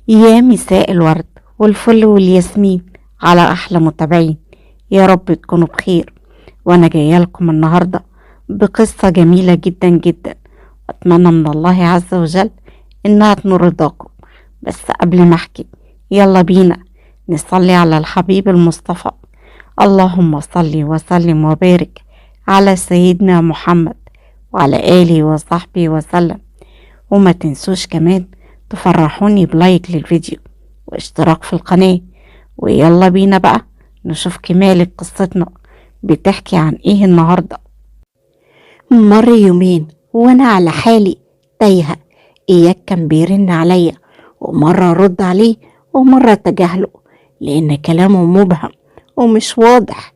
يا مساء الورد والفل والياسمين على أحلى متابعين، يا رب تكونوا بخير. وأنا جاية لكم النهاردة بقصة جميلة جدا جدا، وأتمنى من الله عز وجل إنها تنور رضاكم. بس قبل ما أحكي يلا بينا نصلي على الحبيب المصطفى. اللهم صل وسلم وبارك على سيدنا محمد وعلى آله وصحبه وسلم. وما تنسوش كمان تفرحوني بلايك للفيديو واشتراك في القناة. ويلا بينا بقى نشوف كمالة قصتنا بتحكي عن ايه النهاردة. مر يومين وانا على حالي تايهة، اياك كان بيرن عليا ومرة رد عليه ومرة تجاهله لان كلامه مبهم ومش واضح.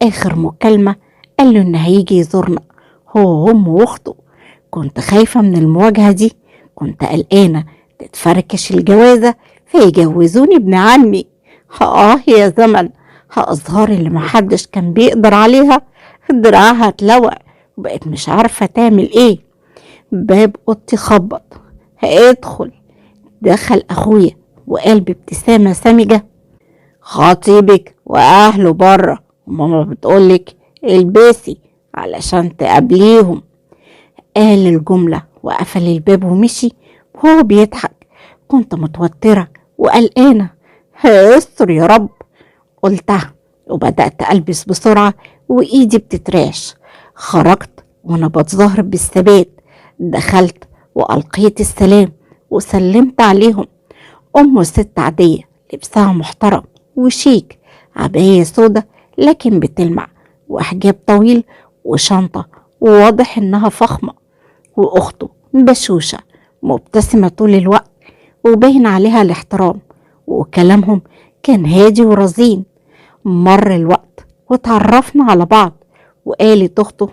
اخر مكالمة قال له ان هيجي يزورنا هو وامه واخته. كنت خايفة من المواجهة دي، كنت قلقانة تتفركش الجوازة فيجوزوني ابن عمي. يا زمن، أزهار اللي محدش كان بيقدر عليها دراعها اتلوى وبقت مش عارفة تعمل ايه. باب اوضتي خبط، ادخل. دخل اخويا وقال بابتسامة سمجة: خطيبك واهله بره وماما بتقولك البسي علشان تقابليهم. قال الجملة وقفل الباب ومشي وهو بيضحك. كنت متوترة وقلقانة. استر يا رب، قلتها وبدأت ألبس بسرعة وإيدي بتترعش. خرجت وأنا بتظاهر بالثبات. دخلت وألقيت السلام وسلمت عليهم. أمه ست عادية، لبسها محترم وشيك، عباية سودة لكن بتلمع، وحجاب طويل وشنطة، وواضح إنها فخمة. وأخته بشوشة مبتسمة طول الوقت وباين عليها الاحترام، وكلامهم كان هادي ورزين. مر الوقت وتعرفنا على بعض، وقالت أخته: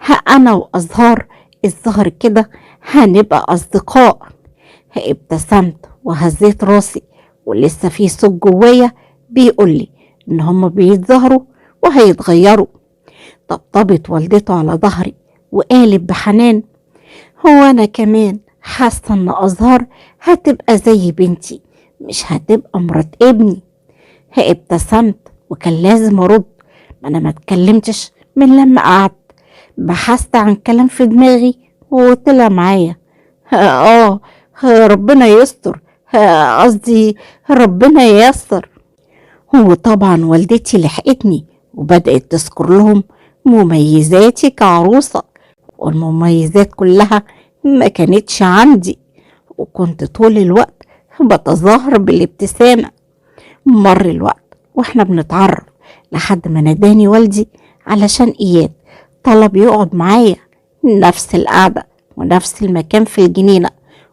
ها أنا وأزهار الظهر كده هنبقى أصدقاء. ابتسمت وهزيت راسي، ولسه في صوت جوايا بيقولي إن هما بيتظاهروا وهيتغيروا. طبطبت والدته على ظهري وقالت بحنان: هو أنا كمان حاسة إن أزهار هتبقى زي بنتي، مش هتبقى مرات ابني. ابتسمت وكان لازم أرد، ما أنا ما اتكلمتش من لما قعدت، بحثت عن كلام في دماغي وطلع معايا. ربنا يستر، قصدي ربنا ييسر. وطبعا والدتي لحقتني وبدأت تذكر لهم مميزاتي كعروسة، والمميزات كلها ما كانتش عندي، وكنت طول الوقت بتظاهر بالابتسامة. مر الوقت واحنا بنتعرف لحد ما ناداني والدي علشان اياد طلب يقعد معايا. نفس القعدة ونفس المكان في الجنينة،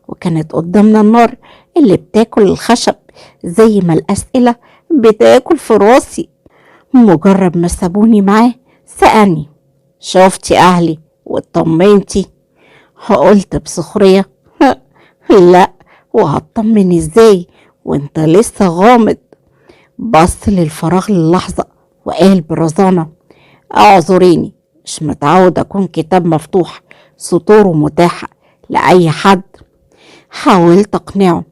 وكانت قدامنا النار اللي بتاكل الخشب زي ما الأسئلة بتاكل في راسي. مجرد ما سابوني معاه سألني: شفتي أهلي واطمنتي؟ قلت بسخرية: لا، وهطمن ازاي وانت لسه غامض؟ بص للفراغ للحظة وقال برزانة: اعذريني، مش متعود اكون كتاب مفتوح سطوره متاحة لأي حد. حاولت اقنعه: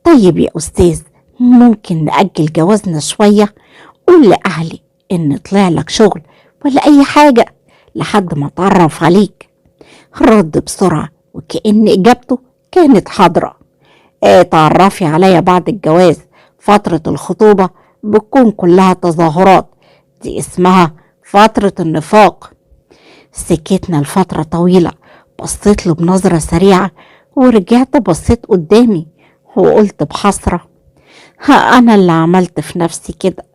طيب يا استاذ، ممكن نأجل جوازنا شوية؟ قول لأهلي ان طلع لك شغل ولا اي حاجة لحد ما اتعرف عليك. رد بسرعة وكأن اجابته كانت حاضرة: اتعرفي عليا بعد الجواز، فترة الخطوبة بتكون كلها تظاهرات، دي اسمها فترة النفاق. سكتنا لفترة طويلة. بصيت له بنظرة سريعة ورجعت بصيت قدامي وقلت بحسرة: ها أنا اللي عملت في نفسي كده.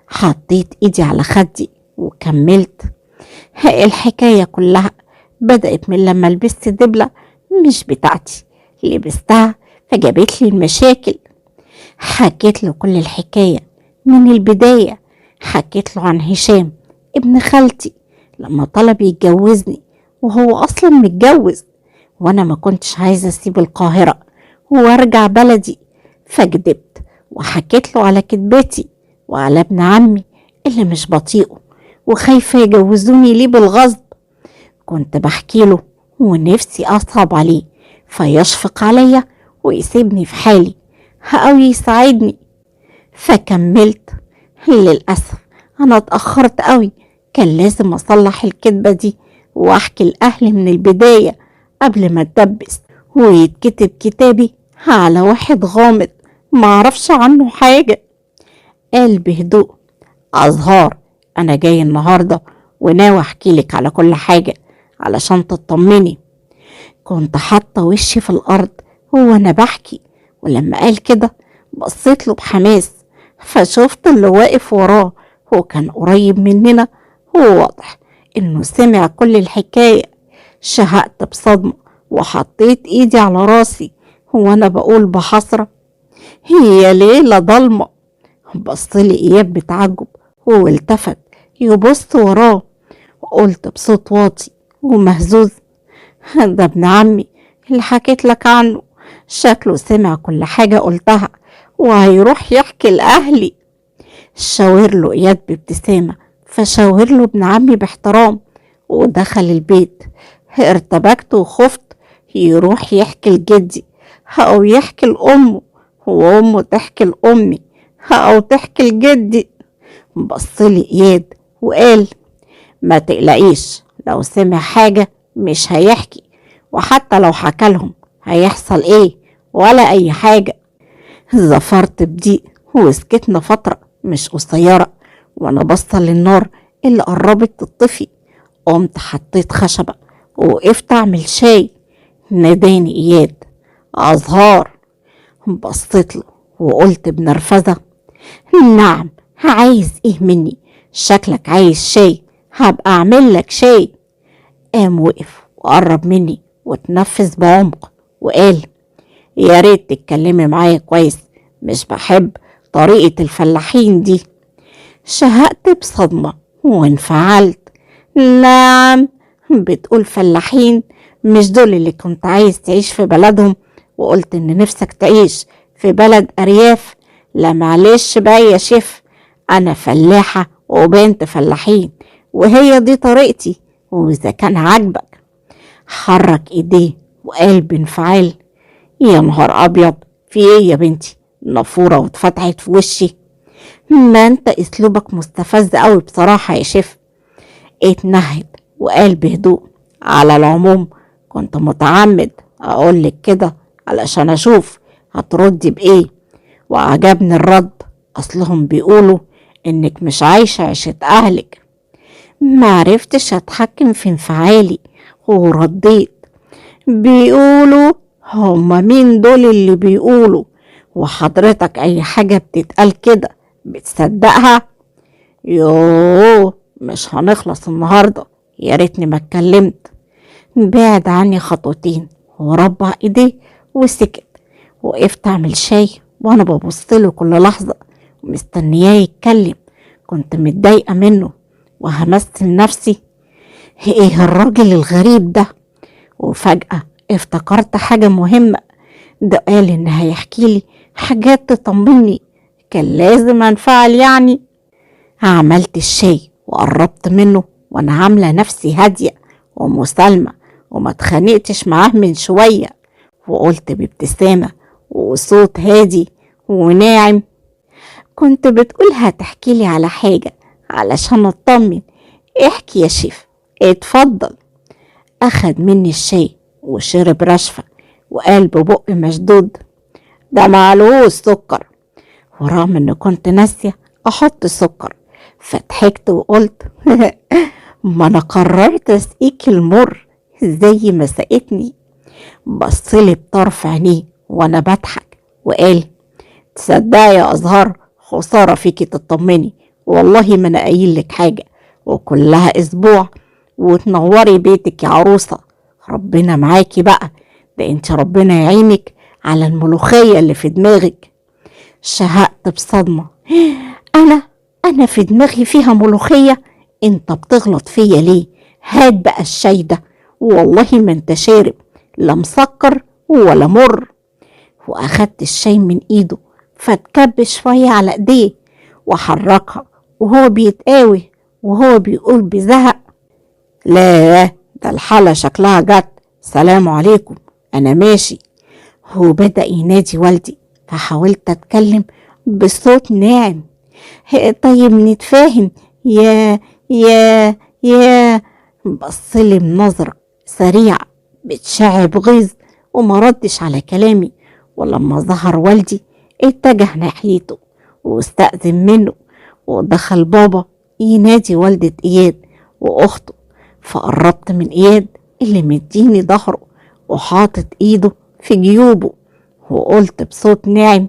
حطيت إيدي على خدي وكملت: الحكاية كلها بدأت من لما لبست دبلة مش بتاعتي، لبستها فجابت لي المشاكل. حكيت له كل الحكاية من البداية. حكيت له عن هشام ابن خالتي لما طلب يتجوزني وهو أصلا متجوز، وأنا ما كنتش عايزة أسيب القاهرة وأرجع بلدي، فكدبت وحكيت له على كدبتي وعلى ابن عمي اللي مش بطيئه وخايفة يجوزوني ليه بالغصب. كنت بحكي له ونفسي أصعب عليه فيشفق عليا ويسيبني في حالي، أو يساعدني. فكملت: للأسف أنا اتأخرت قوي، كان لازم أصلح الكذبة دي وأحكي لأهلي من البداية قبل ما اتدبس ويتكتب كتابي على واحد غامض معرفش عنه حاجة. قال بهدوء: أزهار، أنا جاي النهاردة وناوي أحكي لك على كل حاجة علشان تطمني. كنت حاطة وشي في الأرض وأنا بحكي، ولما قال كده بصيت له بحماس، فشفت اللي واقف وراه هو كان قريب مننا، هو واضح إنه سمع كل الحكاية. شهقت بصدمة وحطيت إيدي على راسي وأنا بقول بحسرة: هي ليلة ضلمة. بصلي إياد بتعجب والتفت يبص وراه. قلت بصوت واطي ومهزوز: ده ابن عمي اللي حكيت لك عنه، شكله سمع كل حاجة قلتها وهيروح يحكي لأهلي. شاور له إياد بابتسامة، فشاور له ابن عمي باحترام ودخل البيت. ارتبكت وخفت يروح يحكي لجدي أو يحكي لأمه، وأمه تحكي لأمي أو تحكي لجدي. بصلي إياد وقال: ما تقلقيش، لو سمع حاجة مش هيحكي، وحتى لو حكالهم هيحصل ايه؟ ولا اي حاجة. زفرت بضيق وسكتنا فترة مش قصيرة وانا بصة للنار اللي قربت تطفي. قمت حطيت خشبة ووقفت اعمل شاي. ناداني اياد: ازهار. بصيت له وقلت بنرفزة: نعم، عايز ايه مني؟ شكلك عايز شاي، هبقى اعمل لك شاي. قام وقف وقرب مني وتنفس بعمق وقال: يا ريت تتكلمي معايا كويس، مش بحب طريقة الفلاحين دي. شهقت بصدمة وانفعلت: نعم، بتقول فلاحين؟ مش دول اللي كنت عايز تعيش في بلدهم وقلت ان نفسك تعيش في بلد ارياف؟ لا معلش بقى يا شيف، انا فلاحة وبنت فلاحين وهي دي طريقتي، واذا كان عاجبك. حرك ايديه وقال بانفعال: يا نهار ابيض، في ايه يا بنتي؟ نافورة واتفتحت في وشي. ما انت اسلوبك مستفز قوي بصراحة يا شيف. اتنهد وقال بهدوء: على العموم كنت متعمد اقولك كده علشان اشوف هتردي بايه، وعجبني الرد، اصلهم بيقولوا انك مش عايشة عيشة اهلك. ما عرفتش اتحكم في انفعالي ورديت: بيقولوا؟ هما مين دول اللي بيقولوا؟ وحضرتك اي حاجة بتتقال كده بتصدقها؟ يوه، مش هنخلص النهاردة، يا ريتني ما اتكلمت. بعد عني خطوتين وربع ايديه وسكت. وقفت اعمل شاي وانا ببص له كل لحظة ومستنياه يتكلم. كنت متضايقة منه وهمست لنفسي: ايه الراجل الغريب ده؟ وفجأة افتكرت حاجة مهمة، ده قال ان هيحكي لي حاجات تطمني، كان لازم انفعل يعني. عملت الشاي وقربت منه وانا عاملة نفسي هادية ومسالمة وما اتخانقتش معاه من شوية، وقلت بابتسامة وصوت هادي وناعم: كنت بتقول هتحكي لي على حاجة علشان اطمن، احكي يا شيف، اتفضل. اخد مني الشاي وشرب رشفة وقال ببق مشدود: ده معلوش سكر. ورغم ان كنت ناسية احط سكر فضحكت وقلت: ما انا قررت اسقيك المر زي ما سقتني. بصلي بطرف عينيه وانا بضحك وقال: تصدقي يا ازهار، خسارة فيكي تطمني، والله ما انا قايل لك حاجة، وكلها اسبوع وتنوري بيتك يا عروسة، ربنا معاكي بقى، ده انت ربنا يعينك على الملوخية اللي في دماغك. شهقت بصدمة: انا في دماغي فيها ملوخية؟ انت بتغلط فيا ليه؟ هات بقى الشاي ده، والله ما انت شارب لا مسكر ولا مر. واخدت الشاي من ايده فاتكب شوية على ايديه وحركها وهو بيتقاوي وهو بيقول بزهق: لا ده الحالة شكلها جت، سلام عليكم انا ماشي. هو بدأ ينادي والدي، فحاولت أتكلم بصوت ناعم. طيب نتفاهم يا يا يا. بصلي بنظرة سريعة بتشع بغيظ وما ردش على كلامي. ولما ظهر والدي اتجه ناحيته واستأذن منه، ودخل بابا ينادي والدة إياد وأخته. فقربت من إياد اللي مديني ظهره وحاطط إيده في جيوبه، وقلت بصوت ناعم: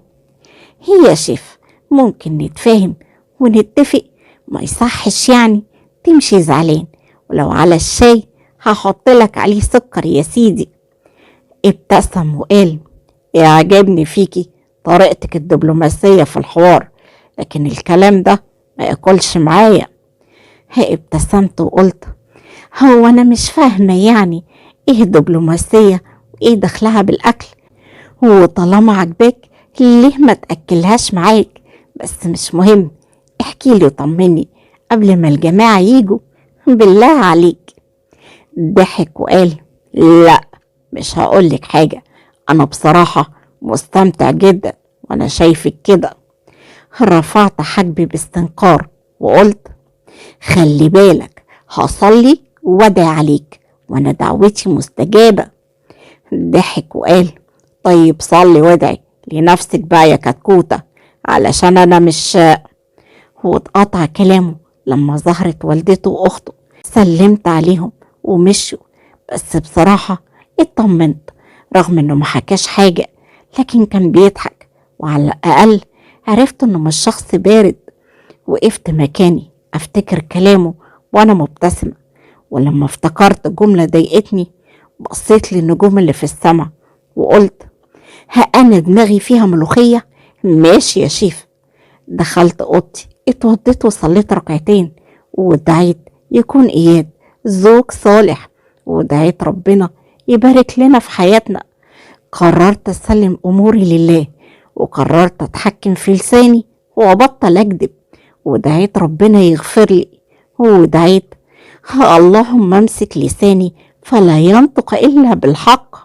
هي يا شيف ممكن نتفاهم ونتفق؟ ما يصحش يعني تمشي زعلان، ولو على الشاي هحط لك عليه سكر يا سيدي. ابتسم وقال: يعجبني فيكي طريقتك الدبلوماسية في الحوار، لكن الكلام ده ما ياكلش معايا. ابتسمت وقلت: هو أنا مش فاهمة يعني إيه دبلوماسية وإيه دخلها بالأكل؟ وطالما عجباك ليه ما تأكلهاش معاك؟ بس مش مهم، احكي لي وطمني قبل ما الجماعة ييجوا بالله عليك. ضحك وقال: لا مش هقولك حاجة، أنا بصراحة مستمتع جدا وأنا شايفك كده. رفعت حاجبي باستنكار وقلت: خلي بالك هصلي وادعي عليك وأنا دعوتي مستجابة. ضحك وقال: طيب صلي وادعي لنفسك بقى يا كتكوتة، علشان أنا مش. واتقطع كلامه لما ظهرت والدته وأخته. سلمت عليهم ومشوا، بس بصراحة اطمنت رغم انه ما حكاش حاجة، لكن كان بيضحك وعلى الأقل عرفت انه مش شخص بارد. وقفت مكاني افتكر كلامه وانا مبتسمة، ولما افتكرت جملة ضايقتني بصيت للنجوم اللي في السما وقلت: ها انا دماغي فيها ملوخية؟ ماشي يا شيف. دخلت اوضتي اتوضيت وصليت ركعتين ودعيت يكون اياد زوج صالح، ودعيت ربنا يبارك لنا في حياتنا. قررت اسلم اموري لله، وقررت اتحكم في لساني وابطل اكذب، ودعيت ربنا يغفر لي، ودعيت اللهم امسك لساني فلا ينطق الا بالحق.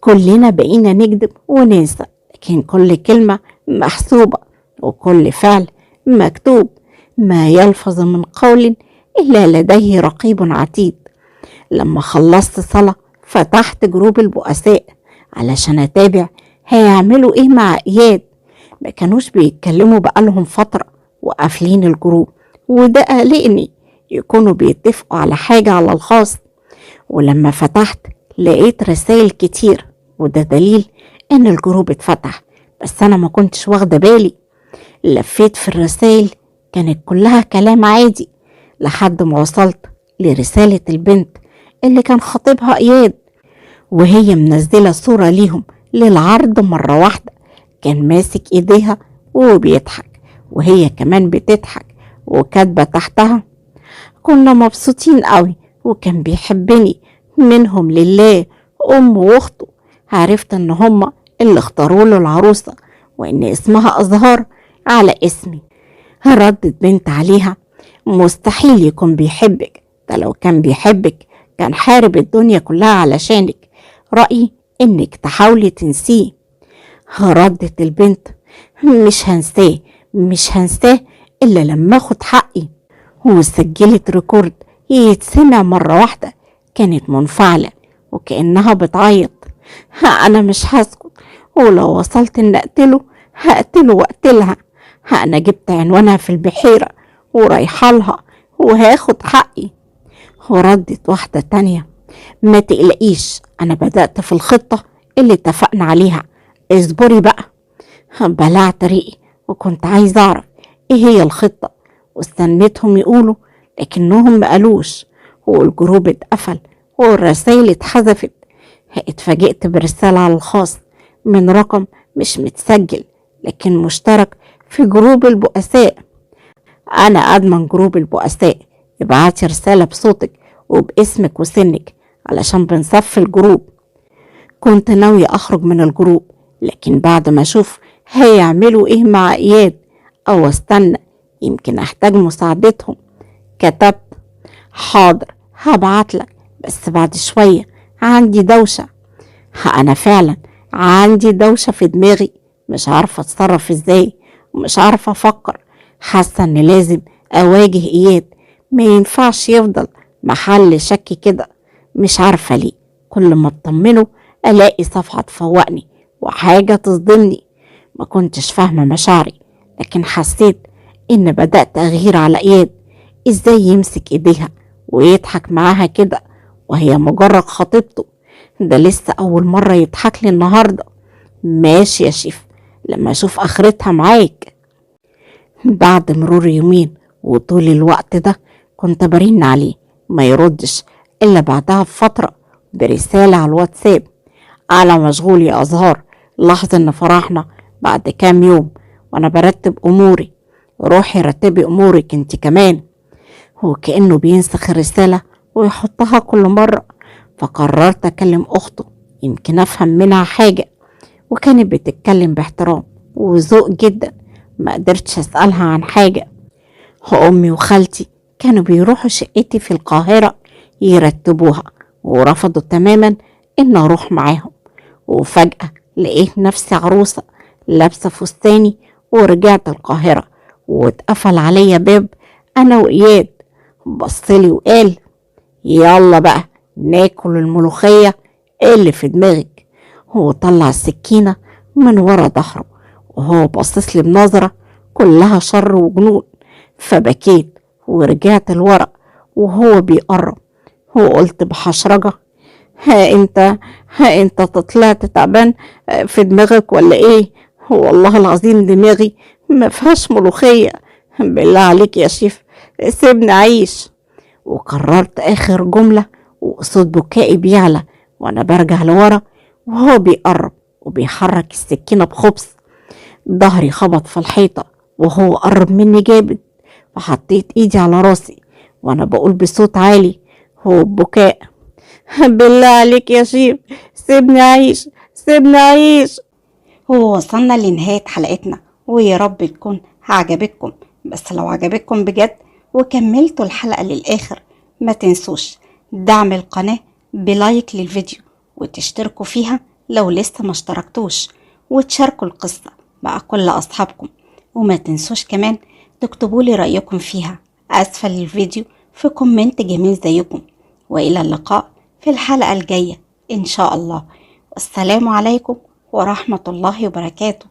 كلنا بقينا نكذب وننسى، لكن كل كلمة محسوبة وكل فعل مكتوب، ما يلفظ من قول إلا لديه رقيب عتيد. لما خلصت صلاة فتحت جروب البؤساء علشان أتابع هيعملوا إيه مع إياد. ما كانوش بيتكلموا بقالهم فترة وقافلين الجروب، وده قلقني يكونوا بيتفقوا على حاجة على الخاص. ولما فتحت لقيت رسائل كتير، وده دليل إن الجروب اتفتح، بس أنا ما كنتش واخدة بالي. لفيت في الرسائل كانت كلها كلام عادي، لحد ما وصلت لرسالة البنت اللي كان خطيبها إياد، وهي منزلة صورة ليهم للعرض مرة واحدة. كان ماسك ايديها وبيضحك وهي كمان بتضحك، وكاتبة تحتها: كنا مبسوطين قوي وكان بيحبني، منهم لله أمه وأخته. عرفت إن هما اللي اختاروا له العروسة وإن اسمها أزهار على اسمي. ردت بنت عليها: مستحيل يكون بيحبك، ده لو كان بيحبك كان حارب الدنيا كلها علشانك، رأيي إنك تحاولي تنسيه. ردت البنت: مش هنساه، مش هنساه إلا لما أخد حقي. وسجلت ريكورد يتسمع مرة واحدة. كانت منفعلة وكأنها بتعيط: أنا مش هسكت، ولو وصلت إن أقتله هقتله وأقتلها. أنا جبت عنوانها في البحيرة ورايحة لها وهاخد حقي. وردت واحدة تانية: ما تقلقيش، أنا بدأت في الخطة اللي اتفقنا عليها، اصبري بقى. بلعت ريقي وكنت عايزة أعرف إيه هي الخطة، واستنيتهم يقولوا لكنهم ما قالوش، والجروب اتقفل والرسائل اتحذفت. اتفاجئت برسالة على الخاص من رقم مش متسجل لكن مشترك في جروب البؤساء. أنا admin جروب البؤساء، ابعتي رسالة بصوتك وباسمك وسنك علشان بنصفي الجروب. كنت ناوية أخرج من الجروب، لكن بعد ما أشوف هيعملوا إيه مع إياد أو أستنى يمكن أحتاج مساعدتهم. كتبت: حاضر هبعتلك بس بعد شوية، عندي دوشة. أنا فعلا عندي دوشة في دماغي مش عارفة اتصرف ازاي ومش عارفة افكر. حاسة ان لازم اواجه اياد، ما ينفعش يفضل محل شك كده. مش عارفة ليه كل ما اطمنه الاقي صفحة تفوقني وحاجة تصدمني. ما كنتش فاهمة مشاعري، لكن حسيت ان بدأت اغير على اياد. ازاي يمسك ايديها ويضحك معاها كده وهي مجرد خطيبته؟ ده لسه اول مرة يضحك لي النهاردة. ماشي يا شيف، لما اشوف اخرتها معاك. بعد مرور يومين وطول الوقت ده كنت برن عليه ما يردش الا بعدها بفترة برسالة على الواتساب: انا مشغول يا ازهار، لاحظ ان فرحنا بعد كام يوم وانا برتب اموري، روحي رتبي امورك انت كمان. هو كأنه بينسخ الرسالة ويحطها كل مرة. فقررت اكلم اخته يمكن افهم منها حاجة، وكانت بتتكلم باحترام وذوق جدا، ما قدرتش اسألها عن حاجة. امي وخالتي كانوا بيروحوا شقتي في القاهرة يرتبوها، ورفضوا تماما ان اروح معاهم. وفجأة لقيت نفسي عروسة لابسة فستاني ورجعت القاهرة، واتقفل عليا باب انا واياد. بصلي وقال: يلا بقى ناكل الملوخية اللي في دماغك. هو طلع السكينة من ورا ظهره وهو باصص لي بنظرة كلها شر وجنون، فبكيت ورجعت لورا وهو بيقرب. وقلت بحشرجة: ها انت طلعت تعبان في دماغك ولا ايه؟ والله العظيم دماغي ما فيهاش ملوخية، بالله عليك يا شيف سيبني اعيش. وقررت اخر جملة وصوت بكائي بيعلى وانا برجع لورا وهو بيقرب وبيحرك السكينة بخبث. ظهري خبط في الحيطة وهو قرب مني جامد، فحطيت ايدي على راسي وانا بقول بصوت عالي هو ببكاء: بالله عليك يا شيف سيبني اعيش، سيبني اعيش. ووصلنا لنهاية حلقتنا، ويا رب تكون عجبتكم. بس لو عجبتكم بجد وكملتوا الحلقة للآخر، ما تنسوش دعم القناة بلايك للفيديو، وتشتركوا فيها لو لسه ما اشتركتوش، وتشاركوا القصة مع كل أصحابكم، وما تنسوش كمان تكتبوا لي رأيكم فيها أسفل الفيديو في comment جميل زيكم. وإلى اللقاء في الحلقة الجاية إن شاء الله. والسلام عليكم ورحمة الله وبركاته.